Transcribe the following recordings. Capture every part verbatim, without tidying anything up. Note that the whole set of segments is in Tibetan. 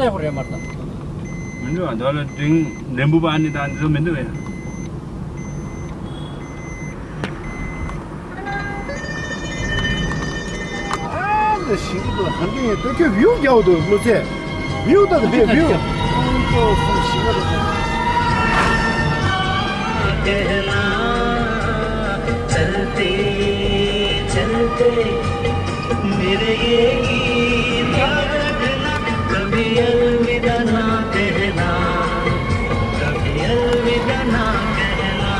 ཡག་པོ་རེད་མ་རེད་ད། མི་འདུག་ཨ། འདི་ལ་འབྲིང་འབྲིང་བུ་པ་ཨ་ནི་དང་འདི་ཚོ་མི་འདུག་ཨེ། ཨ་ལ་ཞིག་འདུག་ཧན་ཏེ་ཡིན་ད་ཁྱོད་བིའུ་རྒྱག་འདུག་བློ་ཚེ། བིའུ་ད་ག་བེ་བིའུ། ཁོང་ཚོ་སུ་ཞིག་ག་འདུག कहना, चलते चलते मेरे ये गीत याद रखना, कभी अलविदा ना कहना, कभी अलविदा ना कहना।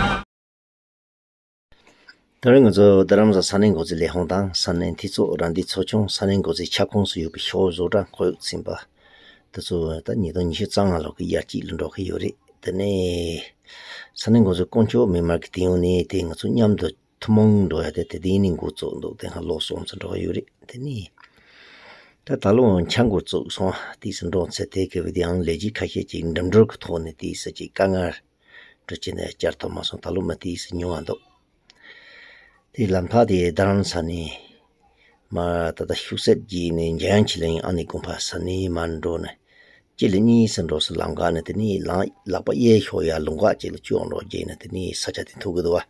དེ་རིང་ང་ཚོ་རྡ་རམ་ས་ས་གནས་འགོ་འཛིན་ལས་ཁུངས་དང་ས་གནས་འཐུས་ཚོགས་རང་བདེན་ཚོགས་ཆུང་ས་གནས་འགོ་འཛིན་ཁྱབ་ཁོངས་སུ་ཡོད་པའི་ཤོག་བཟོ་གྲྭ་ཁོ་ཚན་པ་དེ་ཚོ་ད་ཉིས་སྟོང་ཉི་ཤུ་རྩ་ལྔ་ལོ་གི་ཡར་སྐྱིད་ལ་འགྲོ་གི་ཡོད་རེད། དེ་ནས་ས་གནས་འགོ་འཛིན་དཀོན་མཆོག་མི་དམར་གྱི་དེ་ཡོང་ནས་དེ་ང་ཚོ་མཉམ་དུ་ཐུན་མོང་འགྲོ་ཡ་དེ་དེ་དེ་ནས་འགོ་བཙུགས་འདུག་དེ་སྔ་ལོ་གསུམ་ཙམ་འགྲོ་གི་ཡོད་རེད། དེ་ནས་ད་ད་ལོ་འཆར་འགོ་བཙུགས་སོང་། དེ་སུ་འགྲོ་ཚེ་དེ་གི་བི་དེ་ཡང་ལས་གཞི་ཁ་ཤས་ཅིག་འགྲིམ་འགྲུལ་གྱི་ཐོག་ནས་དེ་སུ་ཅིག་དཀའ་ངལ་འགྲོ་ཆེ་ནས་བསྐྱར་ཐོབ་མ་སོང་། ད་ལོ་མ་དེ་སུ་ཉུང་བ་འདུག་དེ་ལམ་ཐག་དེ་རྡ་རམ་ས་ནས་མར་ད་ལྟ་ཤུག་སེབ་བརྒྱུད་ནས་འཇམ་དབྱངས་ཆོས་གླིང་ཨ་ནེ་དགོན་པ་ས་ནས་མར་འགྲོ་ནས་གཅིག་ལ་གཉིས་སུ་འགྲོ་སུ་ལམ་འགག་ནས་དེ་ནས་ལམ་ལག་པ་གཡས་ཤོག་ཡར་ལུང་འགག་གཅིག་ལ་བཅུག་འགྲོ་རྗེས་ནས་དེ་ནས་ས་ཆ་དེ་ཐུག་གི་འདུག་བ།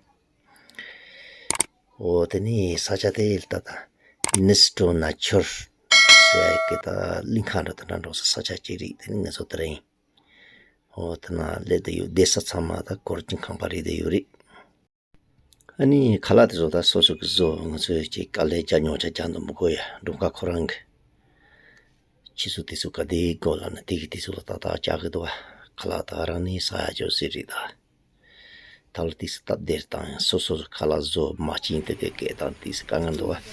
འོ་དེ་ནས་ས་ཆ་དེ་ལ་ད་ལྟ་ནིས་ཏྲོ་ན་ཆུར་ཟེར་གི་ད་གླིང་ཁ་འདྲ་དེ་འདྲ་འགྲོ་སུ་ས་ཆ་གཅིག་རེད། དེ་ནས་ང་ཚོ་དེ་རིང་འོ་དེ་ན་སླེབས་བསྡད་ཡོད། བསྡད་ས་ཚང་མ་ད་སྐོར་གྱི་ཁང་པ་རེད་བསྡད་ཡོད་རེད། ཨ་ནི་ཁ་ལག་དེ་ཚོ་ད་སོ་སོ་གི་བཟོ། ང་ཚོས་ཅིག་དཀའ་ལས་རྒྱག་མྱོང་ཆ་རྒྱག་འདུག་མི་དགོས་ཡ། འགྲོ་ཁ་ཁོ་རང་གི་ཆུ་ཚོད་དེ་ཚོ་ག་དེ་དགོས་ལབ་ན་དེ་གི་དུས་ཚོད་ལ་ཏག་ཏག་རྒྱག་གི་འདུག་བ། ཁ་ལག་ད་རང་ནས་ཟ་ཡ་ཅོ་སྲིད་རེད་ད། ད་ལོ་དུས་སུ་སྟབས་བདེར་བཏང་ཡང་སོ་སོ་ཁ་ལག་བཟོ་མ་བྱིན་དེ་གའི་སྐད་བཏང་དུས་སུ་དཀའ་ངལ་འདུག་བ།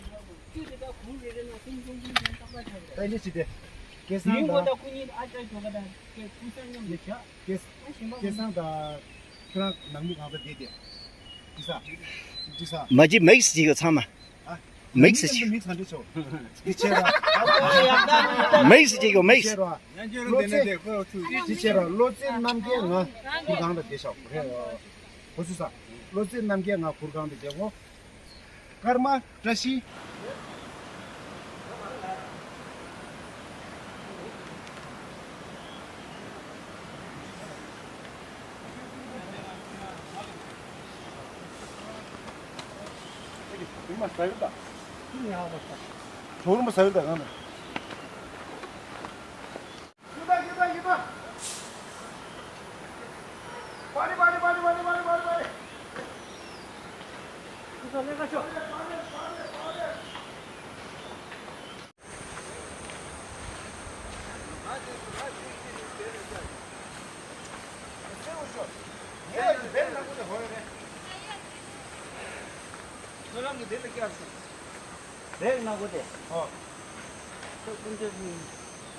ད་ནི་ཅི་སྟེ། སྐལ་བཟང་དང་། སྐལ་བཟང་དང་ཁྱོད་རང་ནང་མི་གང་ཚ་བསྡད་དེ། ཅི་ས། ཅི་ས། མ་གཅིག་མིག་སི་བྱེད་དགོས་ཚང་མ། ཨ། མིག་སི་བྱེད། མིག་སི་གང་འདྲ་ཆོག་འདི་བྱས་ར། མིག་སི་བྱེད་དགོས་མིག་སི། བྱས་ར། བློ་རྩེ། འདི་བྱས་ར། བློ་རྩེ་རྣམ་རྒྱལ་ང་གུར་གང་དུ་བསྡད་ཤག་རེད། གོ་སོང་ས། བློ་རྩེ་རྣམ་རྒྱལ་ང་གུར་གང་དུ་བསྡད་གོ། ཀརྨ་བཀྲ་ཤིས།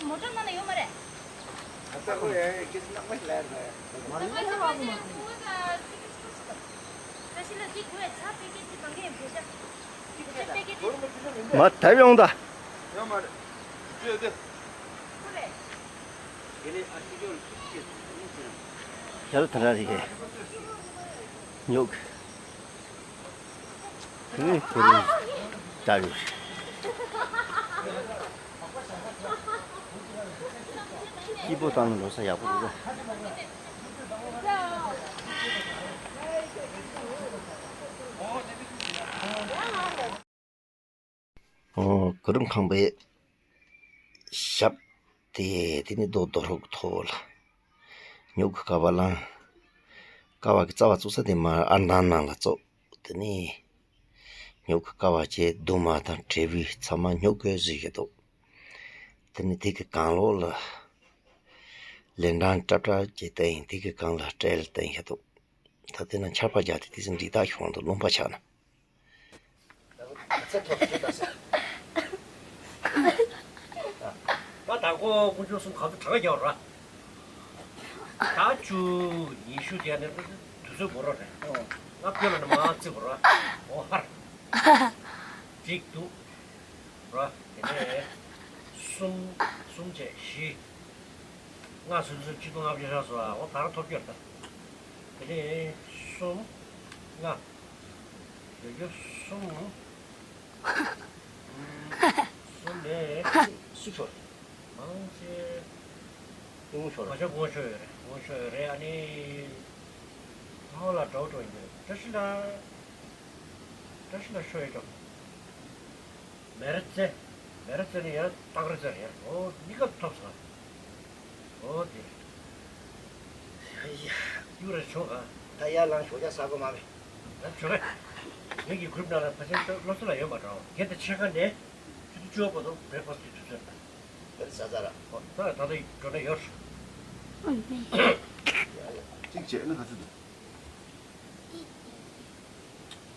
མོ་ཊ་ནང་ན་ཡོད་མ་རེད། མ་ཐབས་ཡོང་ད། ཞལ་ཐང་ར་རེད། ཉོག་ཁྱོད་ཁོ་རང་ལྟ་རེད། སྐྱིད་པོ་བཏང་ནས་འགྲོ་ས་ཡག་པོ་འདུག་ག་ཨོ། གུ་རུ་ཁང་པའི་ཞབས་དེ་དེ་ནི་རྡོ་རྡོ་ཧྲུག་ཐོག་ལ་ཉོག་གི་ཀ་བ་ལངས། ཀ་བ་གི་རྩ་བ་བཙུགས་ས་དེ་མར་ཨར་འདམ་ནང་ལ་བཙུགས། དེ་ནི་ཉོག་གི་ཀ་བ་བྱས་རྡུལ་མ་དང་འབྲས་བུ་ཚང་མ་ཉོག་གིས་བཟོས་བཞག་འདུག་དེ་ནི་དེ་གི་གང་ལོགས་ལ་ལན་གྲངས་ཏྲ་ཏྲ་བྱས་བསྟན་ཡིན། དེ་གི་གང་ལ་སྤྲེལ་བསྟན་བཞག་འདུག་ད་དེ་ན་ཆར་པ་བརྒྱབ་སྟེ་དེ་ཚོ་འདྲེད་ཐག་ཤོར་འདུག་རླུང་པ་ཆགས་ན། ད་དང་པོ་དཀོན་མཆོག་གསུམ་ག་ཚོད་གྲངས་རྒྱག་ར། ད་བཅུ། ཉི་ཤུ་དེ་ནས་དུས་ཚོད་འགོར་རོགས་རེད། ང་བོད་ལ་ནི་མ་བརྩི་བ་ར། འོ་ཧར། གཅིག་འདུག་ར། དེ་ནས་གསུམ། གསུམ་བྱས་བཞི། ལྔ་སོ་སོ་གཅིག་སྟོང་ལྔ་བརྒྱ་ཤག་སོ་ཨ། འོ་ད་ར་ཐོབ་རྒྱུ་རེད་ད། དེ་ནས་གསུམ། ལྔ། བརྒྱད་ཅུ་གསུམ། གསུམ་ནས་སུ་ཆོག་མང་ཆེ། སྐུ་ངོ་ཤོར། ང་ཚོ་སྐུ་ངོ་ཤོར་ཡོད་རེད། སྐུ་ངོ་ཤོར་ཡོད་རེད། ཨ་ནི་ཚང་ལ་འགྲོ་འགྲོ་ཡིན་པས། བཀྲ་ཤིས་ལ། བཀྲ་ཤིས་ལ་ཤོར་ཡོད་འགྲོ། མེ་རི་རྩེ། མེ་རི་རྩེ་ནས་ཡར་སྟག་རི་རྩེ་རེད། ཨོ་གཉིས་ཀ་ཐོབ་སོང་། ཨོ་དེ་རེད། ཡ། ཡུ་རེ་ཆོག་ག་ད་ཡར་ལངས་ཞོགས་ཇ་ཟ་དགོས་མ་རེད། ད་ཆོག་ག་ངེད་ཀྱི་གུ་རུབ་ནང་ལ་ཕལ་ཆེར་སློབ་གསོ་ལ་ཡོད་མ་རེད། གལ་ཏེ་ཕྱེད་ཀ་ནས་ཆུ་ཚོད་བཅུ་པ་བར་དུ་བྷི་རེག་ཕ་སི་ཊི་དུས་ཚོད་རེད། དེར་ཟ་ཟ་ར། ཨོ་ད་ད་ལྟ་འགྲོ་ན་ཡོད། གཅིག་བྱས་ན་ག་ཚོད་འདུག་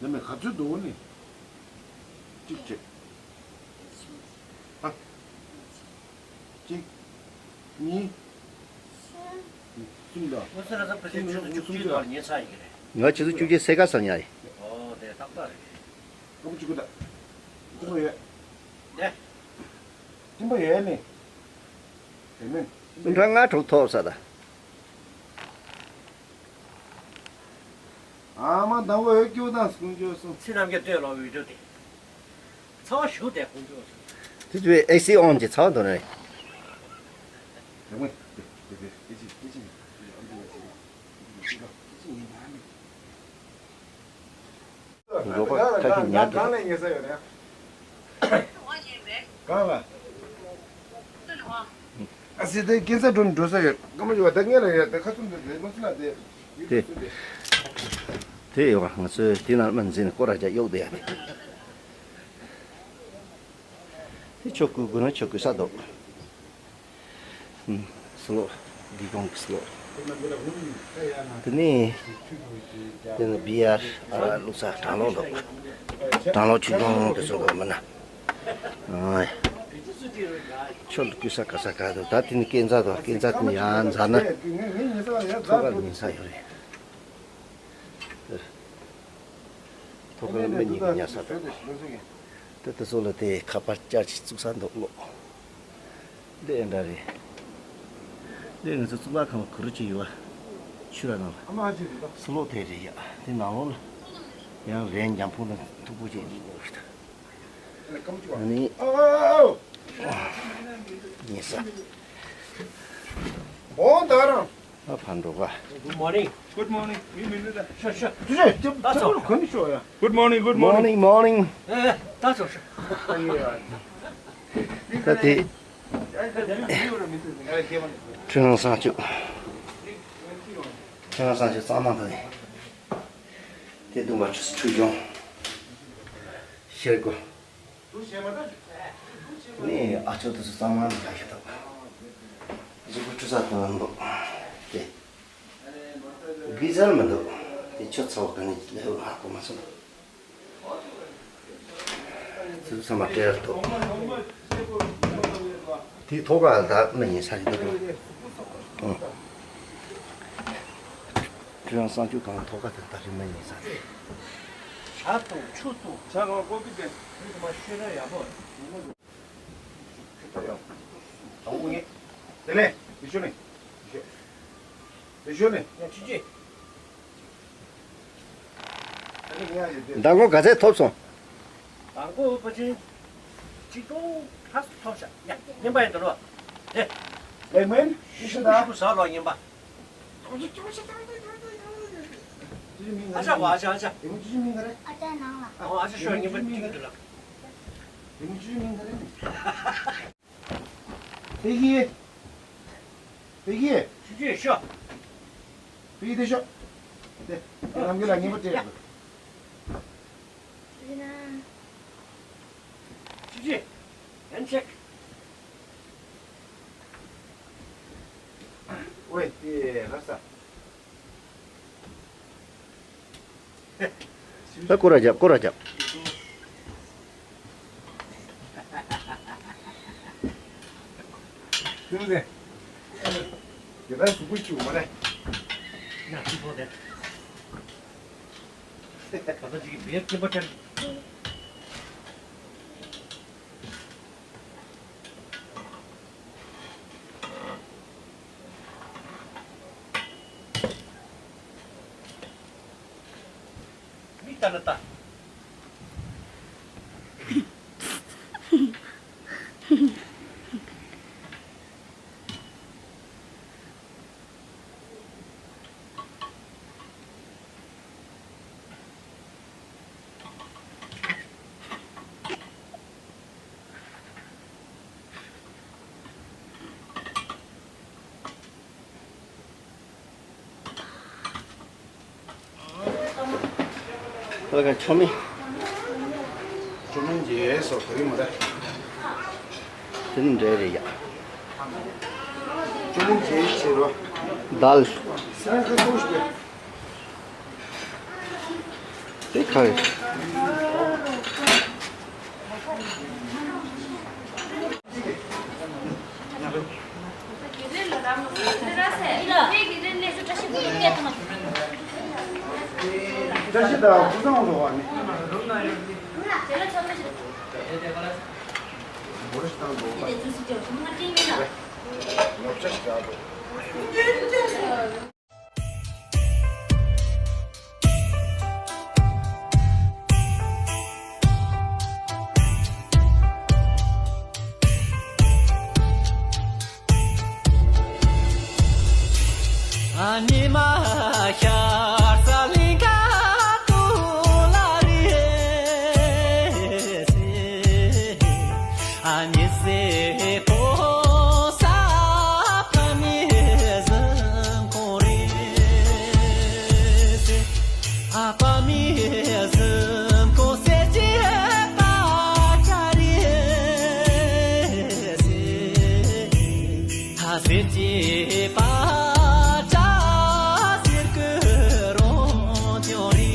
ནི་མི་ག་ཚོད་འདུག་ནི། གཅིག་བྱས། ཨ། གཅིག་གཉིས། གསུམ་དང་། ང་ཆུ་ཚོད་བཅུ་གཅིག་ལ་ཉལ་ཚར་ཡི་གི་རེད། ང་ཆུ་ཚོད་བཅུ་གཅིག་སེ་ཀ་ཟ་ཉལ་ཡི། ཨོ་དེ་ཏག་ཏག་རེད། སྐམ་པོ་གཅིག་པུ་ད། སྐམ་པོ་ཡོད། ནས། སྐམ་པོ་ཡོད་ནི། དེ་མིན། སུམ་ཕྲག་ལྔ་དྲུག་ཐོབ་ས་ད། ཨ་མ་དང་པོ་འོད་སྐྱོ་དང་སུམ་སྐྱོ་སོང་། ཚེ་རྣམ་རྒྱལ་སྟོད་ལོག་འོད་སྐྱོ་དེ། ཚ་བ་ཞུ་དེ་ཁོང་ཚོ། དེ་དུས་ཨེ་སི་ཨོན་གྱི་ཚ་བ་འདོན་རེད། དེ་མིན། དེ་དེ་དེ་ཨེ་སི་ཨེ་སི་ཨེ་སི་ཨེ་སི་ཨེ་སི་ཡིན་ན་ནི། འགྲོ་པ་ཁ་ཤས་ཉར་འདུག་གང་ལ་ཉེ་ས་ཡོད་རེད། གང་ལ། ཨ་སི་དེ་སྐྱེ་ས་འགྲོ་འགྲོ་ས་ཡོད། སྐར་མ་ཡོད་པ་ད་ངེད་ལ་ཡོད། ད་ཁ་ཚུམ་དེ་ལོ་སི་ལ་དེ། དེ་དེ་ཡོད་པ་ང་ཚོས་དེ་ནང་མ་འཛིན་ནས་སྐོར་ར་རྒྱག་གཡོག་བསྡད་ཡ་དེ། དེ་ཆོ་གུ་དགོས་ན་ཆོ་གུ་ས་འདུག་སི་ལོ། འདི་གོང་གི་སི་ལོ། དེ་ནས་དེ་ནས་བི་ཨར་ཨ་བླུགས་ས་གྲང་ལོག་འདུག་གྲང་ལོག་ཆུ་ཆུང་དེ་ཚོ་གོ་མིན་ན། ཨ། ཆོ་ལ་སྐུ་ས་ག་ས་ག་འདུག་ད་དེ་ནས་སྐས་འཛེག་དང་སྐས་འཛེག་དེ་ནས་ཡར་འཛེག་ན་ཐོག་ཁར་ཉལ་ས་ཡོད་རེད། ཐོག་ཁར་མི་གཉིས་ཀྱི་ཉལ་ས་དང་། དེ་དེ་ཚོ་ལ་དེ་ཁ་པར་བཅར་ཅིག་བཙུགས་ས་འདུག་ལོ། འདི་ཨེ་འདྲ་རེད། འདི་ང་ཚོ་གཙུག་ལག་ཁང་ལ་གུ་རུ་ཅིག་ཡོད་པ། ཆུ་ར་ནང་ལ། སི་ལོ་དེ་རེད་ཡ། དེ་ནང་ལོགས་ལ། ཡང་རས་འཇམ་ཕུག་དང་མཐུག་པོ་ཅིག་ཡོད་རེད། ཨ་ནི། ཉལ་ས། འོང་ད་རང་། ཨ་ཕ་འགྲོ་ག Good morning. Good morning. མི་མི་འདུག་ད། ཤོ་ཤོ། ཅི་ཅི་ཅི་ད་ཚོ། ཅི་གོ་ནི་ཤོ་ཡ། Good morning, good morning. Morning, morning. ཨེ་ད་ཚོ་ཤོ། ད་དེ། ཁྲི་ལང་བསང་ཆུ། ཁྲི་ལང་བསང་ཆུ་གཙང་མ་དང་། དེ་བདུན་པ་ཆུ་ཆུ་གཞོང་། ཤེལ་སྒོ། ནས་ཨ་ཅོ་དེ་ཚོ་གཙང་མ་ནས་ཡར་ཤི་ཐུབ། གཟུགས་པོ་འཁྲུ་ས་དོན་འདུག་དེ། གི་ཟར་མི་འདུག་དེ་ཆུ་ཚ་བ་ག་ནས་ལེའུ་ལྷག་གོ་མ་སོང་། དེ་ཚོ་ཚང་མ་སྤྲེལ་འདུག་དེའི་ཐོག་ཁ་ལ་ད་མི་ཉན་ས་རེད་འདུག་ཨང་། ཁྲི་ལང་བསང་ཆུ་གང་ཐོག་ཁ་དེ་ད་རིང་མི་ཉན་ས་རེད། ཇ་བཏུང་ཆུ་བཏུང་ཇ་གང་ཀོ་ཕི་བསྟན། དེ་ཚོ་མ་ཤོད་ན་ཡག་པོ་རེད། དང་པོ་ངས། དེ་ལས་དེ་ཤོད་ནས། དེ་ཤོད་ནས། ཡ་ཆུ་ཆུ། མདང་དགོང་ག་ཚད་ཐོབ་སོང་། མདང་དགོང་ཕལ་ཆེར་གཅིག་སྟོང་ལྷག་ཙམ་ཐོབ་ཤག་ཡ་རྔན་པ་ཡིན་འདུག་ལོ། དེ། ལེགས་མིན་ཤི་ཤི་ཤུ་ད། ཤུ་ཤུ་ཟ་ལོ་རྔན་པ། ཅི་ཅི་མིང་ག་ཨ་ཅག་རེད། ཨ་ཅག་ཨ་ཅག་དེ་མོ་ཅི་ཅི་མིང་ག་རེད། ཨ་ཅག་ནང་ལ། ཨོ་ཨ་ཅག་ཤོད་རྔན་པ་ཅི་གི་འདུག་ལ། དེ་མོ་ཅི་ཅི་མིང་ག་རེད། ཕ་གི། ཕ་གི། ཆུ་ཆུ་ཤོག་ཕ་གི་དེ་ཤོག་དེ་དེ་ནམ་གི་ལ་ངེས་པ་སྤྲད་ཡོད། ཆུ་ཆུ། ཧན་ཤེག་ཝེ་དེ་ར་ས། ད་སྐོར་ར་རྒྱབ་སྐོར་ར་རྒྱབ། ཐུབ་ཟེ། དེ་ལྟར་གཟུགས་པོ་སྐྱུག་མ་རེད། ན་ཐུབ་པོ་དེ། ད་ལྟ་ཅིག་གིས་བེར་སྐྱེན་པ་སྤྲད། མིག་ལྟ་ན་ལྟ། ལ་ཁ་ཆོ་མེ། ཅོ་མིན་ཇེ་སོ་ག་རི་མོ་ར། དེ་ནི་འདྲ་རེད་ཡ། ཅོ་མིན་ཇེ་ཆེ་རོ། དལ། སེ་ར་ཁ་ཏོ་ཤི་པེ། དེ་ཁ་རེད། བཀྲ་ཤིས་དང་ཀུན་བཟང་འགྲོ་བ་ནི། བོར་ཤི་དང་འགྲོ་བ། ནོར་ཆ་ཞིག་རག་འགྲོ། ཉི་མ་ཤར་ས་ལིང་ག་ཏུ་ལ་རེ་སེ། ཉི་ཟེར་ཕོ་ས་ཕ་མེས་ཟིན་གོང་རེད། ཨ་ཕ་མེས་ཟིན་གོང་སེ་ཅི་པ་ཏྲ་རེད། ད་སེ་ཅི་པ་ཏྲ་ཟེར་གི་རོང་ཅོ་རེད།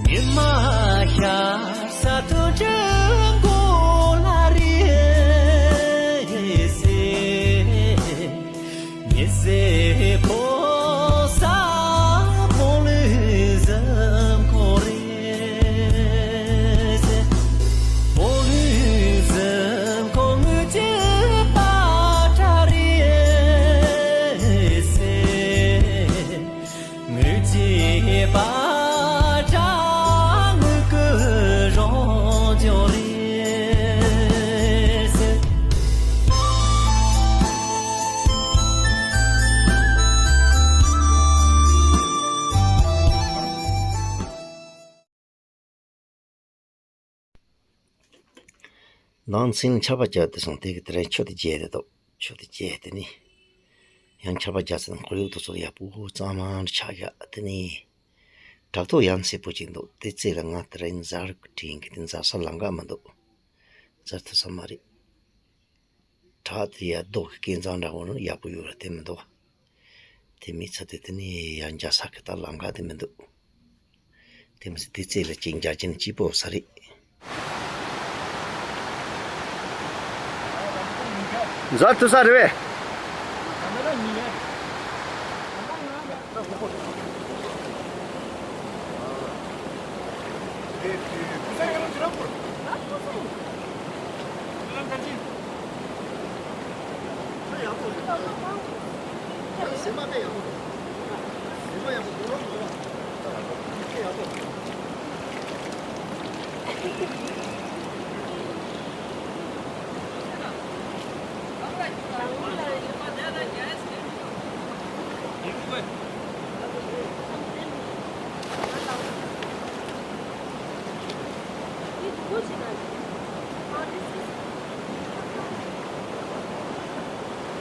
ཉི་མ་ཤར་ས་དུ་ཅི་མགོ་ལ་རེ་སེ། ཉི་ཟེར་ཕོ་ས་ཕོ་ལུས་ཟིན་གོང་རེད། ཕོ་ལུས་ཟིན་གོང་ངུ་ཅི་པ་ཏྲ་རེད་སེ། ངུ་ཅི་པ་ཏྲ་ངུ་གུ་རོང་ཅོ་རེད་སེ། ནང་ཚན་ཆར་པ་བརྒྱབ་དེ་སོང་དེ་གི་དེ་རིང་ཆུ་དེ་རྒྱས་དེ་འདུག་ཆུ་དེ་རྒྱས་དེ་ནི། ཡང་ཆར་པ་བརྒྱབ་ཚེ་ཁོར་ཡུག་དེ་ཚོ་ཡག་པོ་གཙང་མ་ཆགས་ཡག་དེ་ནི། བྲག་ཐོག་ཡང་སེར་པོ་ཅིག་འདུག་དེ་རྩེ་ལ་ང་དེ་རིང་འཛར་དྲན་གི་དེ་འཛར་ས་ལམ་ཁ་མི་འདུག་འཛར་ཐུབ་ས་མ་རེད། བྲག་དེ་ཡ་རྡོ་གི་སྐས་འཛེག་འདྲ་བོ་ནི་ཡག་པོ་ཡོད་ར་དེ་མི་འདུག་དེ་མི་ཚ་དེ་དེ་ནི་ཡང་འཇའ་ས་གི་ད་ལམ་ཁ་དེ་མི་འདུག་དེ་མི་ཚེ་དེ་རྩེ་ལ་གཅིག་འཇའ་ཆེན་གཅིག་པོ་ས་རེད། འཛར་ཐུབ་ས་རེད་པས།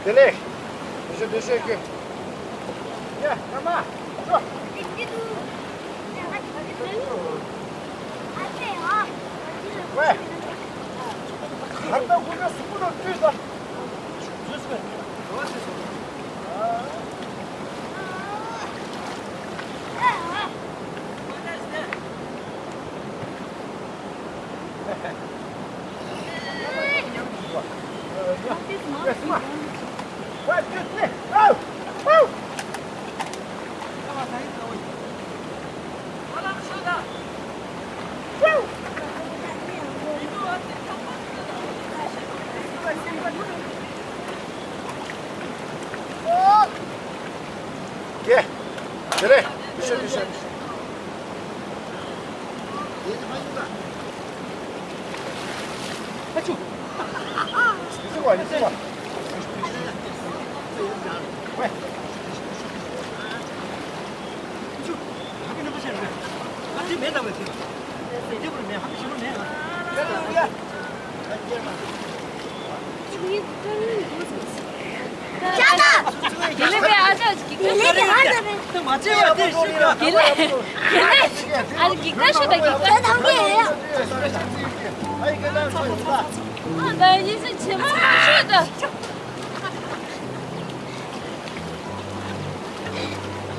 བདེ་ལེགས། བདེ་ཤོག་བདེ་ཤོག་ཀྱི། ཡ་ཨ་མ། ཤོག་ཝེ། ཁ་ཏ་ཁུ་ཁ་སུ་ཁུ་ལ་བཏུས་ད། ཀྱེ། དེ་རེད། དེ་ཤོད་དེ་ཤོད། ཨ་ཆུ། དེ་ཤོད་བ་དེ་ཤོད་བ། ཝེ། དེ་མེད་ད་བས་དེ། དེ་བུ་མེད་ཧ་མི་ཞིག་མེད། དེ་ལས་པའི་ཨ་ཅག་གི་དེ་ལས་ཀྱི་ཨ་ཅག་དེ་མ་བྱེད་པ་དེ་ཞིག་ལ། དེ་ལས་དེ་ལས་ཨ་ལ་གི་ཀ་ཤོད་ད་གི་ཀ་དང་གི་ཡ། ཨ་ད་ཡིན་ཟེར་ཆེན་པོ་ཤོད་ད། ཁྱོད་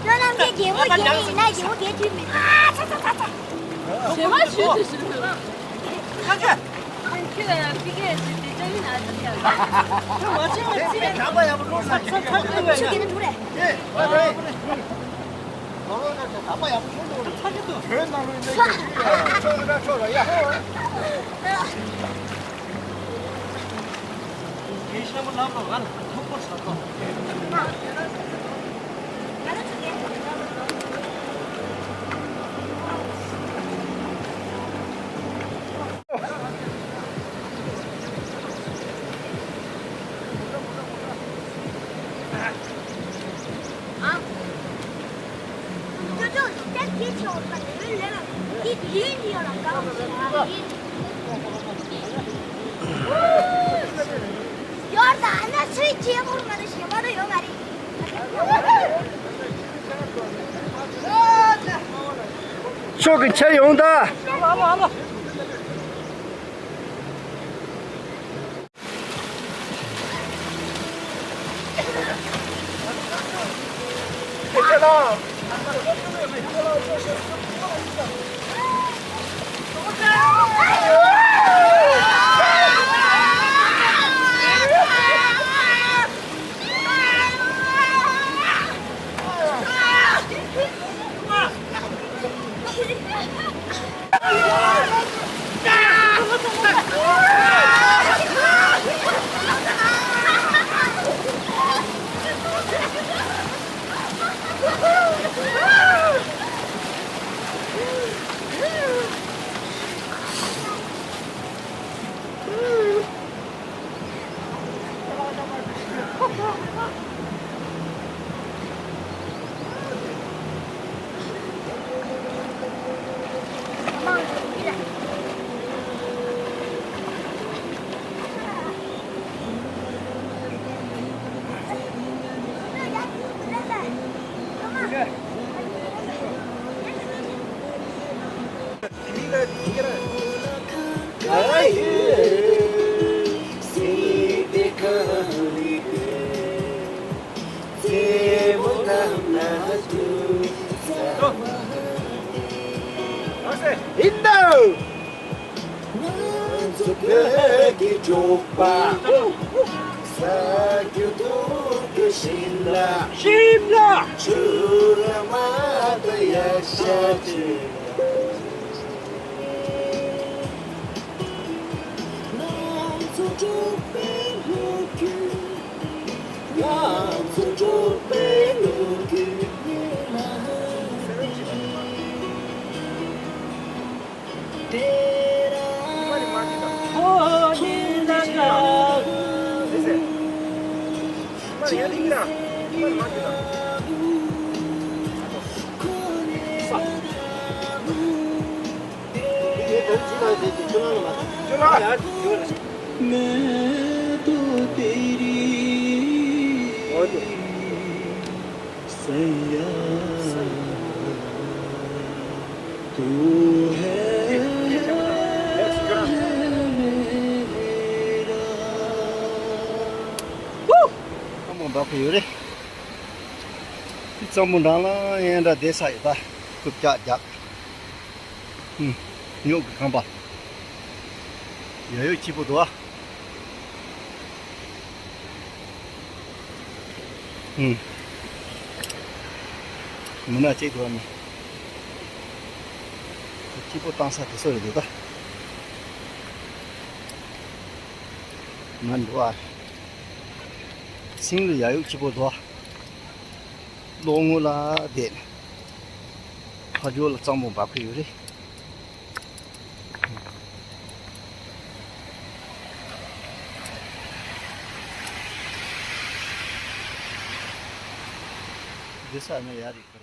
རྣམས་ཀྱི་རྒྱལ་པོ་རྒྱལ་ཡིན་ན་རྒྱལ་པོ་རྒྱལ་དུས་མི་འདུག་ཚ་ཚ་ཚ་ཚ། བྱེ་བ་ཞུས་དུ་ཞུ་ལ། ཁྱོད་ལ་ཡང་ཕི་ཀེ་ཞུས་ཏེ་ཅང་ཡིན་ན་ཨ་ཅག་ཡང་། ཁྱོད་མ་བྱེད་པ་ཅི་ཡང་། ཁྱོད་ག་ནས་འགྲོ་རེད། ཁྱོད་ག་ནས་འགྲོ་རེད། ཨེ་མ་རེད། ལོ་ལོ་ན་ཁྱོད་ག་པ་ཡག་པོ་ཞུ་འགྲོ་རེད། ཁྱོད་ནང་ལོགས་ནས་ཁྱོད་ཁྱོད་ཁྱོད་ཡ། ངས་ཤེས་མ་ལབ་རོགས། ང་ལ་ཐུག་པོ་ཟ་ཐོག་ཡོར་ད་ཨ་ན་ཚུལ་ཁྱད་པར་མ་རེད། ཞེ་མ་རུ་ཡོད་མ་རེད། ཤོག་གི་ཆ་ཡོང་ད། ཡིན་ནོ། ང་ཚོ་བོད་ཀྱི་འབྲོག་པ། ས་རྒྱུ་ཐོག་གི་ཤིང་ལ། ཤིང་ལ། ཆུ་ལ་མ་ད་ཡ་ཤ་ཆེ། ང་ཚོ་འབྲོག་པའི་ལོ་རྒྱུས། ང་ཚོ་འབྲོག་པའི་ལོ་རྒྱུས་སྙན་ལ། གཙང་པོ་འབབ་ཀྱི་ཡོད་རེད། གཙང་པོ་འགྲམ་ལ་ཡན་འདྲ་བསྡད་ས་ཡོད་ད། རྐུབ་བཀྱག་བརྒྱབ། ཧུམ། ཉོག་གི་ཁང་པ། ཡ་ཡོ་སྐྱིད་པོ་འདུག་ཨ། ཧུམ། མི་ནག་གཅིག་འདུག་ཨ་ནི། སྐྱིད་པོ་བཏང་ས་དེ་ཚོ་རེད་འདུག་ད། མ་འདུག་ཨ། ཚིང་ལ་ཡ་ཡོ་སྐྱིད་པོ་འདུག་ཨ། གློག་ངོ་ལ་བསྡད། ཕ་ཇོ་ལ་གཙང་པོ་འབབ་ཀྱི་ཡོད་རེད། འདི་ས་ནི་ཡ་རེད།